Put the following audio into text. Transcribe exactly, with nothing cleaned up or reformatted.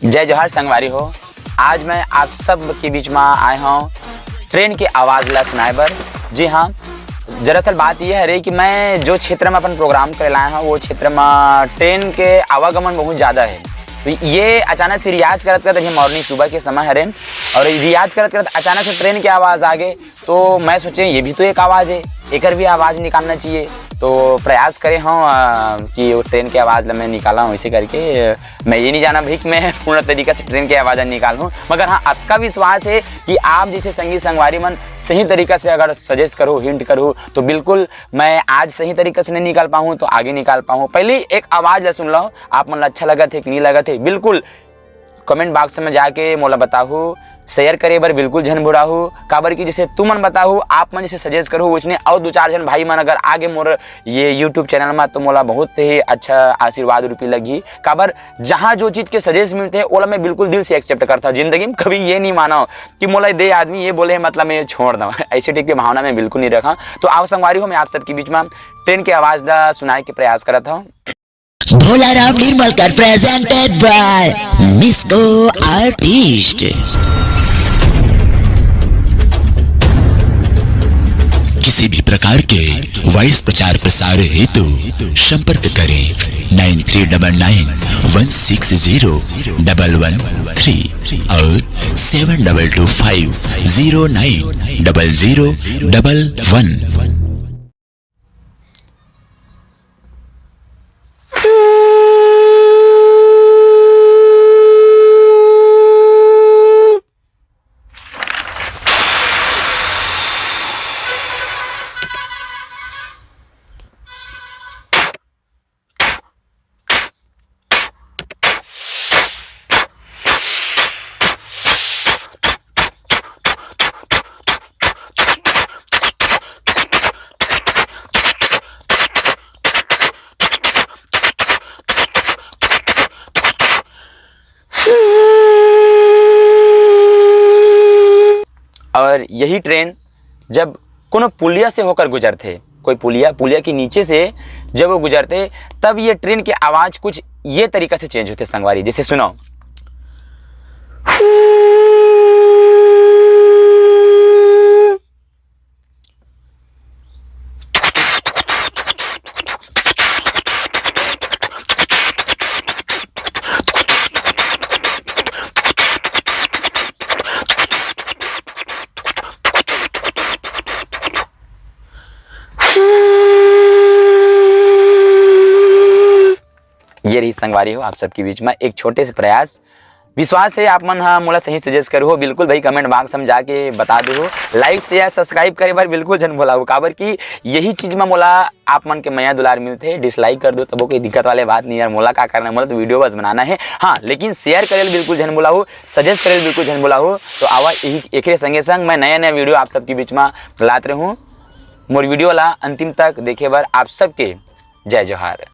जय जोहार संगवारी हो, आज मैं आप सब के बीच में आए हूँ ट्रेन के आवाज़ ला सुनाए बर। जी हाँ, दरअसल बात ये हरे कि मैं जो क्षेत्र में अपन प्रोग्राम करे लाए हूँ, वो क्षेत्र में ट्रेन के आवागमन बहुत ज़्यादा है। तो ये अचानक से रियाज करत करत, अभी मॉर्निंग सुबह के समय हरे, और रियाज करत करत अचानक से ट्रेन के आवाज़ आ गए, तो मैं सोचे ये भी तो एक आवाज़ है, एकर भी आवाज़ निकालना चाहिए। तो प्रयास करे हूँ, अ, कि वो ट्रेन के आवाज़ ला मैं निकाला हूँ। इसे करके, अ, मैं ये नहीं जाना भाई कि मैं पूर्ण तरीका से ट्रेन के आवाज़ निकाल हूँ, मगर हाँ, अतका विश्वास है कि आप जैसे संगी संगवारी मन सही तरीका से अगर सजेस्ट करो, हिंट करो, तो बिल्कुल मैं आज सही तरीका से नहीं निकाल पाऊँ तो आगे निकाल पाऊँ। पहले एक आवाज़ ला सुन लो, आप मन ला अच्छा लगत है कि नहीं लगत है, बिल्कुल कमेंट बॉक्स में जाके मोला बताहू। शेयर करे बर बिल्कुल झन भुलाहू, काबर कि जैसे तुमन बताहू, आप मन जैसे सजेस्ट करहू, उसने और दो चार झन भाई मन अगर आगे मोर ये यूट्यूब चैनल में, तो मोला बहुत ही अच्छा आशीर्वाद रूपी लगही। काबर जहाँ जो चीज़ के सजेस्ट मिलते हैं, ओला मैं बिल्कुल दिल से एक्सेप्ट करता हूँ। जिंदगी में कभी ये नहीं माना हो कि मोला दे आदमी ये बोले, मतलब मैं ये छोड़ दूँ। ऐसे टाइप की भावना मैं बिल्कुल नहीं रखा। तो आओ संगवारी हो, मैं आप सबके बीच में ट्रेन के आवाज़ ला सुनाए के प्रयास करत हूँ। भोला Ram Nirmalkar, presented by Misco Artist। किसी भी प्रकार के वॉइस प्रचार प्रसार हेतु संपर्क करें nine three double nine one six zero double one three और seven double two five zero nine double zero double one. और यही ट्रेन जब कोनो पुलिया से होकर गुजरथे, कोई पुलिया, पुलिया के नीचे से जब वो गुजरथे, तब ये ट्रेन की आवाज़ कुछ ये तरीका से चेंज होते संगवारी। जैसे सुनो, ये रही संगवारी हो, आप सबके बीच में एक छोटे से प्रयास। विश्वास है आप मन हा मोला सही सजेस्ट करू हो। बिल्कुल भाई, कमेंट बॉक्स में जाके बता दू हो। लाइक, शेयर, सब्सक्राइब करे बर बिल्कुल झन भुलाहू, काबर कि यही चीज में मोला आप मन के मया दुलार मिलथे। डिसलाइक कर दो तबो कोई दिक्कत वाले बात नहीं यार, मोला का करना है, मोला तो वीडियो बस बनाना है। हाँ, लेकिन शेयर करे बिल्कुल झन भुलाहू, सजेस्ट करे बिल्कुल झन भुलाहू। तो आवा यही एकरे संगे संग मैं नया नया वीडियो आप सबके बीच में लात रहूँ। मोर वीडियो ला अंतिम तक देखे बर आप सबके जय जोहार।